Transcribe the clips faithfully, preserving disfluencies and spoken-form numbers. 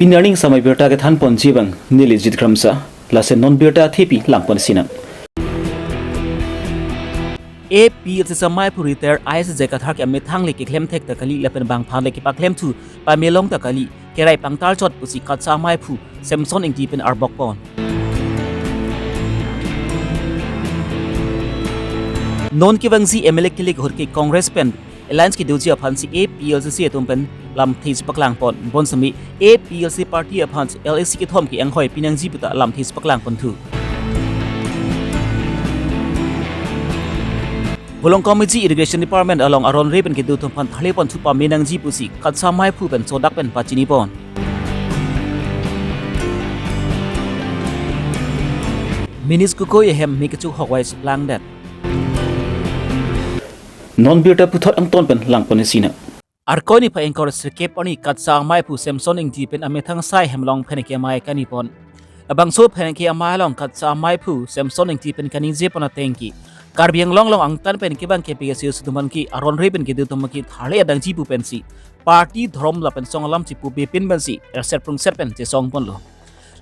Pini arni samai birta kethan ponji abang neli Jit Kramsa, lason non birta thepi lang ponsinang. A P H L C C amei aphu retired I A S J I Kathar ke amethang le keklem thek ta kali lapen bang aphan le kepaklem thu pame long ta kali, kerai pangtar chot pusi KATSA amei aphu Samson Ingti pen arbok pon. Non kevangji M L A kilik ahut ke Congress pen alliance kedoji aphan si A P H L C C atum pen lamthe si paklang pon. Bonsitame A P H L C party aphan si L A C kethom ke anghoi pinangji puta lamthe si paklang pon thu. Volongkom Meji Irrigation Department along aron re pen kedo atum aphan tharle pon thu pame nangji pusi KATSA amei aphu pen sodak pen pachini pon. Minis kuko ehem me kechuk hokwai si plangdet. Non birta puthot angton pen lang ponsinang. Arkoi niphai ingkoi ra sirkep arni KATSA amei aphu Samson Ingti pen amethang asai hem along phenke amei kani pon. Labangso phenke amei along KATSA amei aphu Samson Ingti pen kaningje pon ateng ke Karbi Anglong along angtan pen kevang ke P K C S atum aphan ke aron re pen kedo atum ke tharle adangji pu pensi party dhorom lapen song alam chipu bepin pensi erset prungset pen chesong ponlo.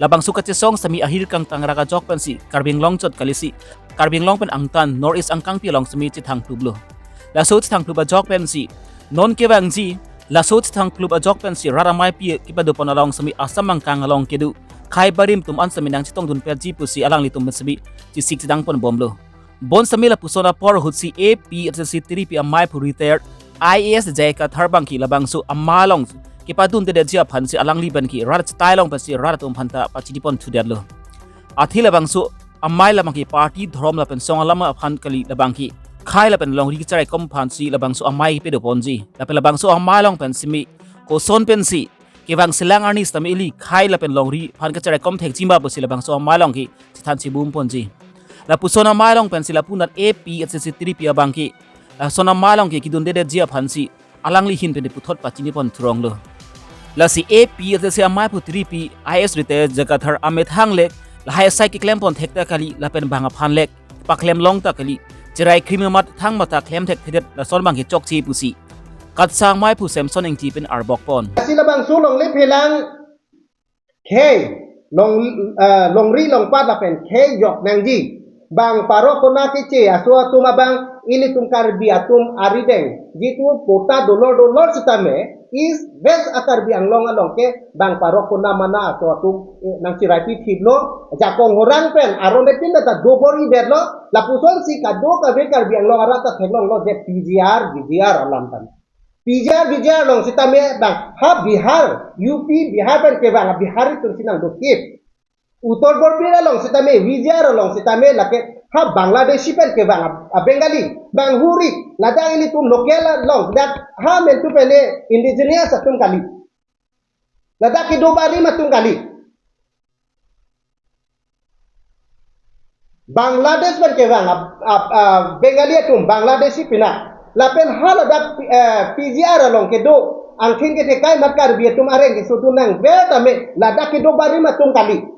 Labangso kachesong sitame ahir kangtang rak ajok pensi Karbi Anglong chot kali si Karbi Anglong pen angtan North East angkangpi along sitame chethang pluplo. Laso chethang plup ajok pensi non kevangji, laso chethang plup ajok pensi rat ameipi kepado pon along sitame Assam angkang along kedo khei barim atum an sitame nangchetongdun petji pusi alanglitum sitame chesik chedang pon bomlo. Bonsitame lapuson apor ahut si A P H L C C tiripi amei aphu retired I A S J I Kathar abang ke labangso amei along kepadundedetji aphan si alangli abang ke rat chetai long pensi rat atum aphan ta pachini pon thudetlo. Athe labangso amei labang ke party dhorom lapen song alam aphan kali, labang ke khei lapen longri kacharaikom aphan si labangso amei kepedo ponji. Lapen labangso amei along pen sitame koson pensi kevang selang arni sitame ili khei lapen longri aphan kacharaikom thekji ma pusi labangso amei along ke chethan chibum ponji. Lapuson amei along pensi lapu nat A P H L C C tiripi abang ke lason amei along ke kedundedetji aphan si alangli ahin pen puthot pachini pon thurong lo. Lasi A P H L C C amei aphu tiripi I A S retired J I Kathar amethang le lahai asai keklem pon thek ta kali lapen bang aphan le paklem long ta kali, cherai krim amat thang mata klem thekthedet lason abang ke chokche pusi KATSA amei aphu Samson Ingti pen arbok pon. Lasi labangso longle phelang khei, long, ah, longri longpat lapen khei jok nangji. Bang parok kona keche aso atum abang ilitum Karbi atum arideng jitu patta dolor dolor sitame East West a-Karbi Anglong along ke bang parok kona mana aso atum, eh, nangchiraipi thiplo, jakong horang pen aron epin ta dobor-idetlo, lapuson si kadokave Karbi Anglong arat ta theklonglo je P G R, V G R alam tame. P G R, V G R along sitame bang ha Bihar, U P, Bihar pen kevang a-Bihari atum si nangdukip. Uttar Borbil along sitame, V G R along sitame lake ha Bangladeshi pen kevang a, a-Bengali, bang huri, ladak ilitum local along, dak ha mentu pen indigenous atum kali. Ladak kedo barim atum kali. Bangladesh pen kevang a, a, a, Bengali atum, Bangladeshi pinak. Lapen haladak, eh, P G R along kedo angthin kethekai amat Karbi atum areng kesodun nangver tame ladak kedo barim atum kali.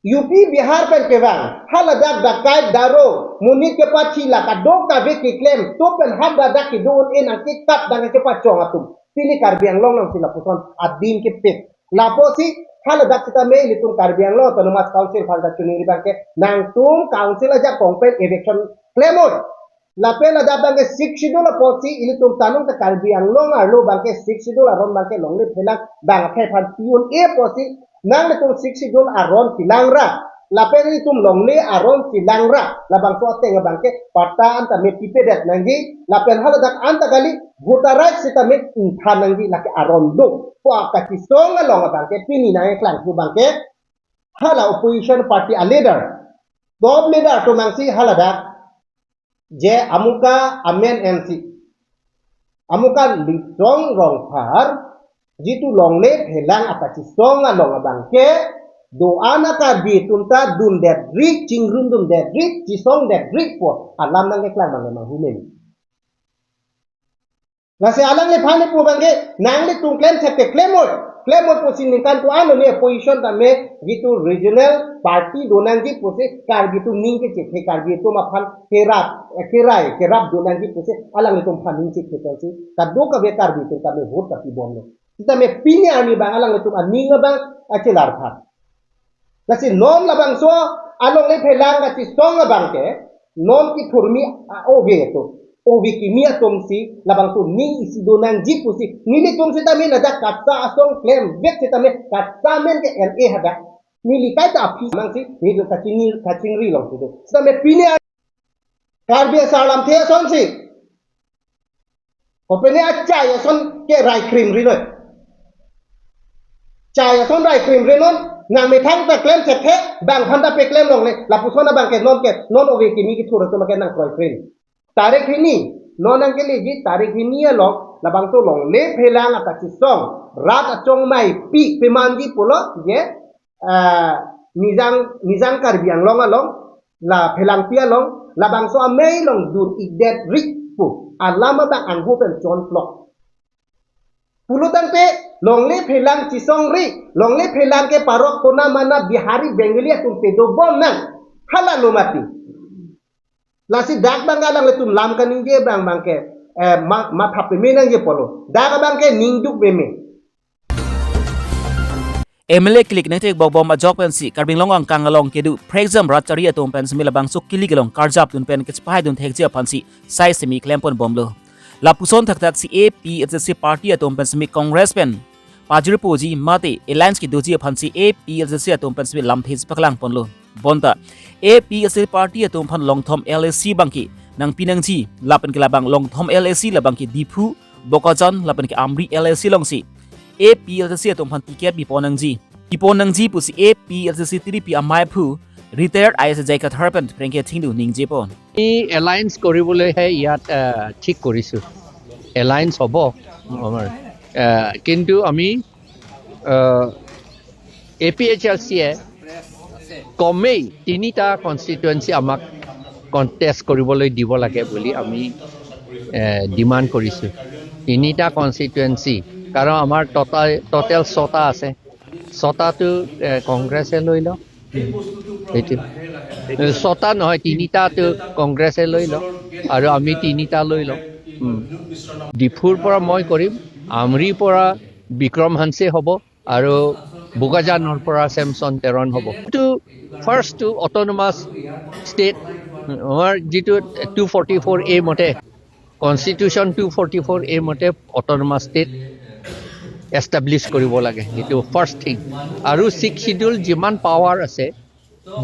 U P, Bihar pen kevang haladak dakai daro monit kepathi la kadokave keklem to pen haladak kedo un-e nangkekat nangkepachong atum pini Karbi Anglong along si lapuson adim kepik. Lapusi haladak sitame ilitum Karbi Anglong Autonomous Council aphan ta choningri abang ke nangtum council ajakong pen eviction klemnon. Lapen ladak abang ke Sixth Schedule apotsi ilitum tanung ta Karbi Anglong arlo abang ke Sixth Schedule aron abang ke longle phelang bang akhei aphan pi un-e apotsi nanglitum Sixth Schedule aron chelang ra. Lapen ilitum longle aron chelang ra. Labangso ateng abang ke patta an ta me pipedet nangji. Lapen haladak an ta kali voter right sitame ingthan nangji lake aron do. Pu akachisong along abang ke pini nangkeklang thu abang ke hala opposition party a-leader, top leader atum nangsi haladak je Amuka amen ensi, Amuka Litsong Rongphar jitu longle phelang akachisong along abang ke do-an a-Karbi atum ta dundetri, chingrumdundetri, chisongdetri pu alam nangkeklang abang ke manghumen. Lasi alangliphan pu abang ke nanglitum klem thek te klemnon, klemnon pusi ningkan ko-an lo ne position tame jitu regional party do nangji pusi Karbi atum ning kechethe, Karbi atum aphan kerap, eh, kerai kerap do nangji pusi alanglitum aphan ning chethe pensi kadokave Karbi atum tame vote ta pibomlo. Sitame pini arni abang alanglitum aning abang achelar phan. Lasi non labangso alongle phelang kachesong abang ke, non kethurmi a-ove atum, ove kimi atum si labangso ning isi do nangji pusi, nelitum sitame ladak KATSA asong klemvek sitame KATSA amen ke L A hadak. Neli kaita aphi mang si, nelitum kachingri, kachingri long si do. Sitame pini Karbi asar lamthe asonsi kopine achai ason ke rai krim rinoi. Chai ason rai krim rinon, nangmethang ta klem chethe, bang phanta peklem longle, lapuson abang ke non ke, non ove kimi kethur atum ke nangkroi krim. Tarik hini, non nangkeleji, tarik hini along, labangso longle phelang akachesong, rat achongmai pi pemanji pulo, je, ah, Nijang, Nijang Karbi Anglong along, la phelangpi along, labangso amei along dur-ikdet rik pu alam abang angho pen chonplok. Pulotangte longle phelang chesongri, longle phelang ke parok kona mana Bihari Bengali atum pedobom nang. Hala lo mati. Lasi dak abang alanglitum lam kaningje abang abang ke, eh, ma, matha peme nangji pulo. Dak abang ke ningduk peme. M L A kilik nangthek bokbom ajok pensi Karbi Anglong angkang along kedo prekjam rat chari atum pen semi labangso kilik along karjap dun pen kachepahai dun thekji aphansi sai semi klempon bomlo. Lapuson thakthak si A P H L C party atum pen semi Congress pen pajirpoji mate alliance kedoji aphansi A P H L C atum pen semi lamthe si paklang ponlo. Bonta A P H L C party atum aphan Longthom L A C abangke nangpi nangji, lapen ke labang Longthom L A C labangke Diphu, Bokajan lapen ke Amri L A C alongsi A P H L C atum aphan ticket bipon nangji. Bipon nangji pusi A P H L C T D P amaiphu retired I A S J Kathar pen phrengke thingdu ningjepon. আমি এলায়েন্স কৰিবলৈহে ইয়াত আহ, ঠিক কৰিছো। এলায়েন্স হ'ব আমাৰ। আহ, কিন্তু আমি A P H L চিয়ে কমেই তিনিটা কনষ্টিটুৱেঞ্চি আমাক কণ্টেষ্ট কৰিবলৈ দিব লাগে বুলি আমি ডিমাণ্ড কৰিছোঁ। তিনিটা কনষ্টিটুৱেঞ্চি, কাৰণ আমাৰ টটা টটেল ছটা আছে। ছটাটো এ, কংগ্ৰেছে লৈ লওক। এইটো এ, ছটা নহয়, তিনিটাটো কংগ্ৰেছে লৈ লওক আৰু আমি তিনিটা লৈ লওঁ। উম। ডিফুৰ পৰা মই কৰিম, আমৰিৰ পৰা বিক্ৰম হানছে হ'ব আৰু বোকাজানৰ পৰা ছেমছন তেৰণ হ'ব। এইটো ফাৰ্ষ্টটো অট'নমাছ ষ্টেট, আমাৰ যিটো টু ফৰ্টি ফ'ৰ এ মতে, কনষ্টিটিউশ্যন টু ফৰ্টি ফ'ৰ এ মতে অট'নমাছ ষ্টেট এষ্টাব্লিছ কৰিব লাগে, সেইটো ফাৰ্ষ্ট থিং। আৰু ছিক্স শ্বিডিউল যিমান পাৱাৰ আছে,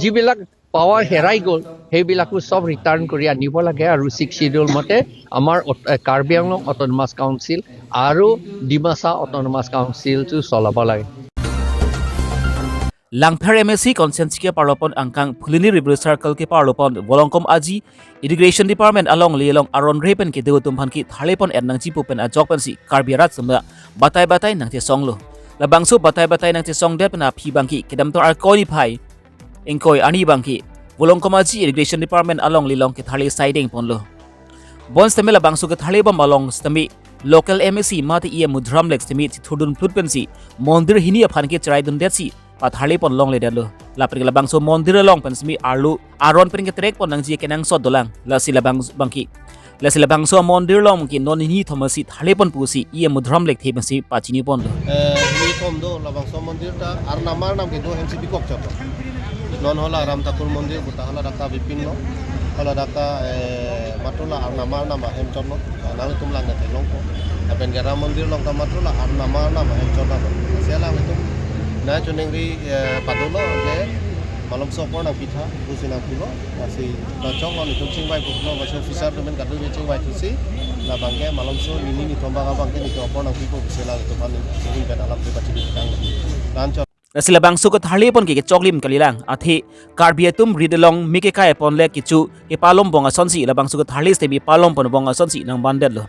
যিবিলাক পাৱাৰ হেৰাই গ'ল, সেইবিলাকো চব ৰিটাৰ্ণ কৰি আনিব লাগে আৰু ছিক্স শ্বিডিউল মতে আমাৰ অট-, এ, কাৰ্বি আংলং অট'নমাছ কাউন্সিল আৰু ডিমাচা অট'নমাছ কাউন্সিলটো চলাব লাগে। Langpher M A C constituency keparlopon angkang Phuloni Revenue Circle keparlopon Volongkom Aji Irrigation Department alongle along aron re pen kedo atum aphan ketharlepon et nangji pu pen ajok pensi Karbi arat sumda batai batai nangchesonglo. Labangso batai batai nangchesongdet pen aphi abangke kedamtang Arkoi niphai ingkoi arni abangke Volongkom Aji Irrigation Department alongle along ketharle saideng ponlo. Bonsitame labangso ketharlebom along sitame local M A C mate E M Mudram Lek sitame chithurdun phlut pensi mondir hini aphan ke cheraidundetsi patharlepon longledetlo. Lapen ke labangso mondir along pen sitame arlo aron pen ketrekpon nangji kenangsot dolang. Lasi labang abangke, lasi labangso mondir along ke non hini thom si tharlepon pusi E M Mudram Lek the pensi pachiniponlo. Eh, hini thom do labangso mondir ta arnam arnam kedo hemsi bikok chot. Non hala Ram Thakur mondir puta hala dak ta bipin lo. Hala dak ta, eh, matula arnam arnam ahem chot lo. Nangtum lang nate longpo. Lapen ke Ram mondir along ta matula arnam arnam ahem chot lo. Sela itum na chunengri, eh, padulo je malomso apor nangpitha, pusi nangpulo. Lasi bachok lo itum chingvai pulo, bachok officer atum kadu chingvai thusi. Labangke malomso nini nithom abangke nitum apor nangpipo pusi la itum aphan nini pen alam tu pachini tang. Dan chot. Lasi labangso ketharlepon ke kechoklim kalilang. Athe Karbi atum rit along mike kaiponle kecho kepalom bong asonsi labangso ketharle sitame palompon bong asonsi nangbandetlo.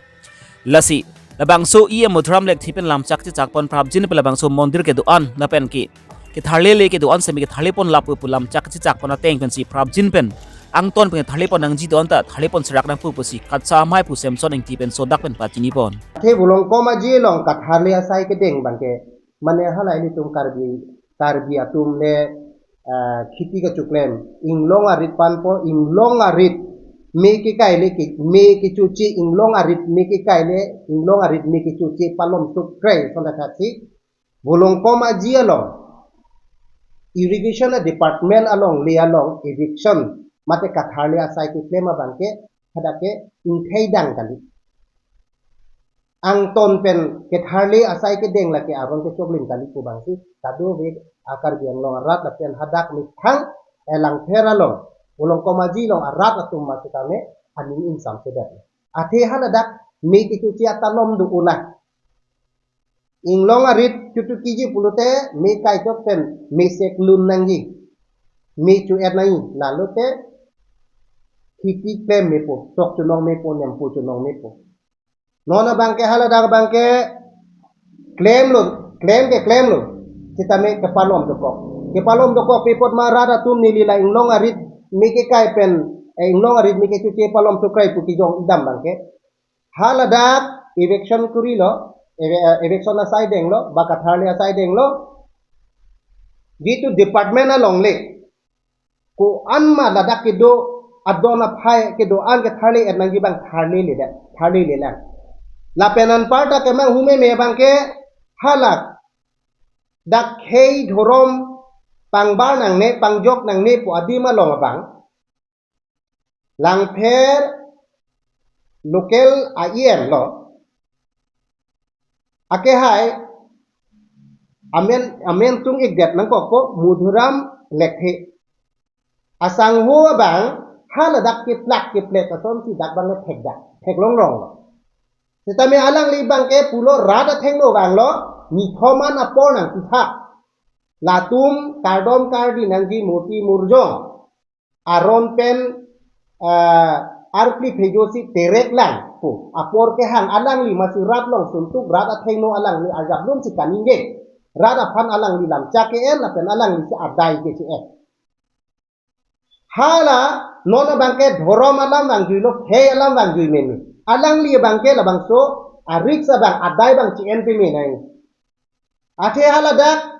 Lasi labangso E M Mudram Lek the pen lam chak chechakpon prapjin pen labangso mondir kedo-an lapen ke ketharlele kedo-an sitame ketharlepon lapu pu lam chak chechakpon ateng pensi prapjin pen angton pen tharlepon nangji do-an ta tharlepon serak nangpu pusi KATSA amaiphu Samson Ingti pen sodak pen pachinipon. Athe Volongkom Aji along ketharle asai kedeng abangke mane hala ilitum Karbi, Karbi atum le, ah, khiti kachoklem, inglong arit panpo, inglong arit me kekai le ke, me kechoche inglong arit me kekai le inglong arit me kechoche palom sukrai sonda thaksi Volongkom Aji along irrigation department alongle along eviction mate katharle asai keklem abangke hadak ke ingthei dang kali. Angton pen ketharle asai kedeng lake arong kechoklim kali pu abangsi kadokave a-Karbi Anglong arat lapen hadak methang Langpher along Volongkom Aji along arat atum masi kame aning ingsamsedet. Athe haladak me kechoche atalom do-o na. Inglong arit chotukiji pulote me kaichot pen me seklun nangji. Me cho-et nangji. Lalote kheti klem mepo, sok chonong mepo, nempo chonong mepo. Non abangke haladak abangke klemlo, klem ke klemlo. Sitame kepalom dokok. Kepalom dokok pi apot ma rat atum neli la inglong arit me kekai pen, eh, inglong arit me kechoche palom sukrai pu kejong idam abangke. Haladak eviction kurilo, eve-, eh, eviction asai denglo, ba katharle asai denglo. Jitu department alongle ko-an ma ladak kedo adon aphai kedo-an ketharle-et nangji abang tharlele da, tharlele lang. Lapen anparta kemang hume me abangke haladak khei dhorom pangbar nangne, pangjok nangne pu adim along abang Langpher local a-E M lo. Akehai amen, amen sung-ikdet nangkokpo Madhuram Lekthe. Asangho abang haladak keplak keplek asonsi dak abang thekdak, theklonglong lo. Sitame alangli abangke pulo rat athengno abang lo, nithom an apor nangpitha. Latum kardom kardi nangji murti murjong aron pen, ah, arkli phejo si terek lang pu apor kehang alangli masi rat along suntuk rat athengno alangli arjap lum si kaningje. Rat aphan alangli lamchak ke-en lapen alangli si adai ke si-en. Hala non abangke dhorom alam vangjui lo, khei alam vangjui meme. Alangli abangke labangso a-risk abang adai abang si-en peme nai. Athe haladak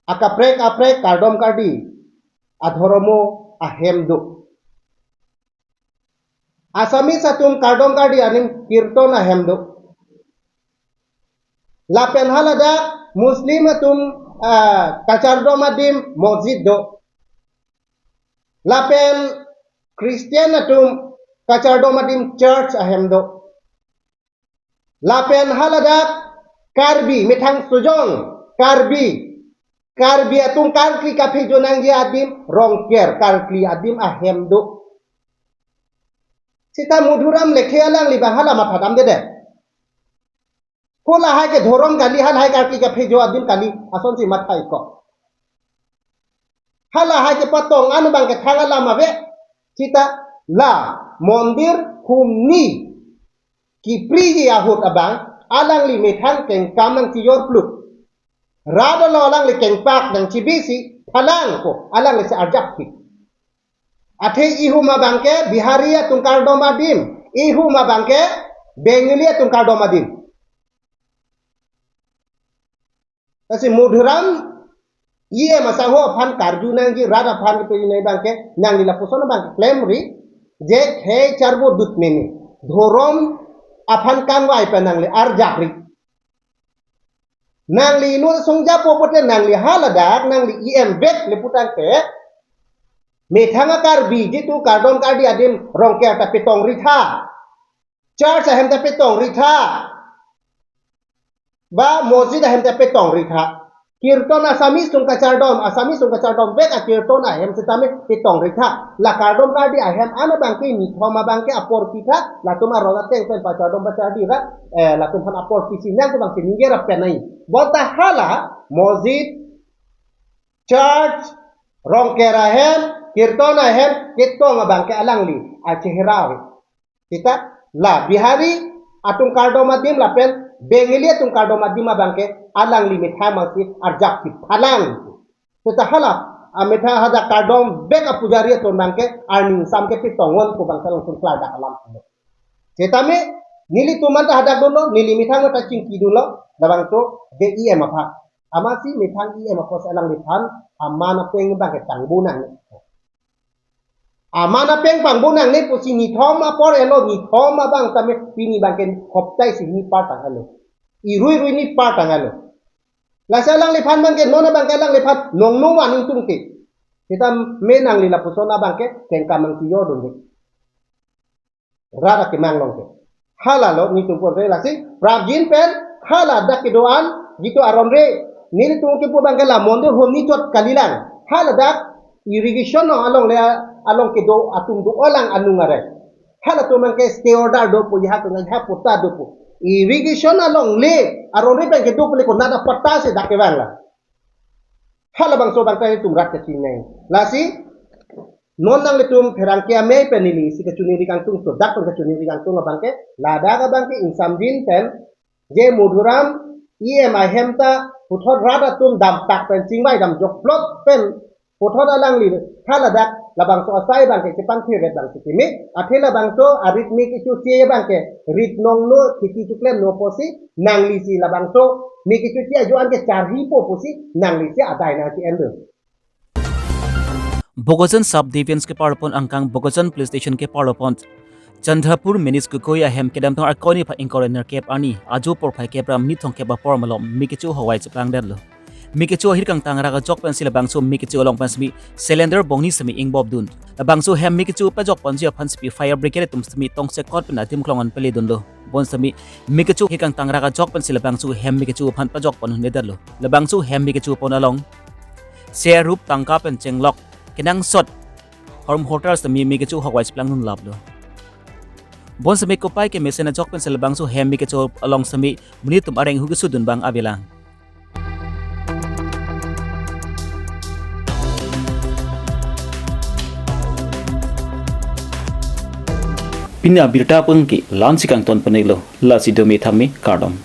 akaprek aprek kardom kardi adhoromo ahem do. Assamese atum kardom kardi adim kirton ahem do. Lapen haladak Muslim atum, ah, kachardom adim mosjid do. Lapen Christian atum kachardom adim church ahem do. Lapen haladak Karbi, methang sojong Karbi, Karbi atum karkli kaphejo nangji adim Rongker karkli adim ahem do. Sita Madhuram Lekthe alangli abang hala matha damdedet. Ko lahai ke dhorom kali, halahai karkli kaphejo adim kali, asonsi matha-ikok. Halahai kepatong an abangke thang alam ave, sita la mondir humni kipriji ahut abang alangli methang kengkam nangchijor pluk. Rat along alangli kengpak nangchibi si phalang ko alangli si arjap thik. Athe ihum abangke Bihari atum kardom adim, ihum abangke Bengali atum kardom adim. Lasi Madhuram E M asangho aphan karju nangji, rat aphan kepeju nangji abangke nangli lapuson abangke klemri, je khei charbo dut meme. Dhorom aphan kangvai pen nangli arjakri. Nangli inut sungjapo pulote nangli haladak nangli E M bek le putangte methang a-Karbi jitu kardom kardi adim Rongker ta petongri tha. Church ahem ta petongri tha. Ba mosjid ahem ta petongri tha. Kirton Assamese atum kachardom, Assamese atum kachardom bek akirton ahem sitame petongri tha. La kardom kardi ahem an abangke nithom abangke apor pitha, latum arong ateng pen pachardom pachardi ra, eh, latum aphan apor pisi nang pu abangke ningje ra penai. Bonta hala mosjid, church, Rongker ahem, kirton ahem, ketong abangke alangli achehra ave. Sita la Bihari atum kardom adim lapen Bengali atum kardom adim abangke alangli methang masi arjap si phalang. Sita hala amethang hadak kardom bek apujari atum abangke arning sam ke petong-on ko bangke langsung klardak alam. Sitame nelitum an ta hadak dolo, neli methang ta chingki dolo, labangso de E M aphan. Amatsi methang E M aphan si alangliphan aman apeng abangke tangbo nang. Aman apeng pangbo nangne pusi nithom apor elo, nithom abang tame pini abangke hoptai si ni par tanglo. Irui rui ni par tanglo. Lasi alangliphan abangke non abangke alangliphan nongno waning tung ke. Kita me nangli lapuson abangke kengkam ang tiyo dun ke. Rat akemang along ke. Halalo nitum pon re lasi prapjin pen hala dak kedo-an jitu aron re. Nelitum kepu abangke la Mondir hom ni chot kalilang. Hala dak irrigation along le along kedo atum do-an lang anung are. Halatum abangke stay order dopo, ya atum ya patta dopo. Irrigation along le aron re pen kedo pule konat apatta si dak kevang la. Halabangso abangke itum rat kachinei. Lasi non nanglitum pherangke amei pen neli si kachiningri kangtung, so dak pen kachiningri kangtung abangke, ladak abangke ingsamjin pen je Madhuram E M ahem ta puthot rat atum damtak pen chingvai damjok plot pen puthot alangli haladak labangso asai abangke chepangthir vet abangke kimi, athe labangso arit me kechoche abangke rit nongno kheti chuklemno pusi nangli si labangso me kechoche ajo-an ke charhipo pusi nangli si adai nangche-en dun. Bokajan Sub Division keparlo pon angkang Bokajan Police Station keparlo pon Chandrapur Minis Gogoi ahem kedamtang Arkoi niphai ingkoi ra nerkep arni ajo porphai kep ra minit thomkep apor malom me kecho howai cheplangdetlo. Me kecho ahir kangtang rak ajok pensi labangso me kecho along pen semi cylinder bongni semi ingbop dun. Labangso hem me kecho pajok ponji aphan semi fire brigade atum semi tongsekot pen adim klong an pele dunlo. Bon semi me kecho ahir kangtang rak ajok pensi labangso hem me kecho aphan pajok pon hundedetlo. Labangso hem me kecho pon along serup tangka pen chenglok kenangsot horm hotel semi me kecho howai cheplang dun laplo. Bon semi kopai kemesen ajok pensi labangso hem me kecho along semi monit atum areng hu keso dun abang avelang. Pini abirta pengki la-ansi kangton penelo, lasi dome thame kardom.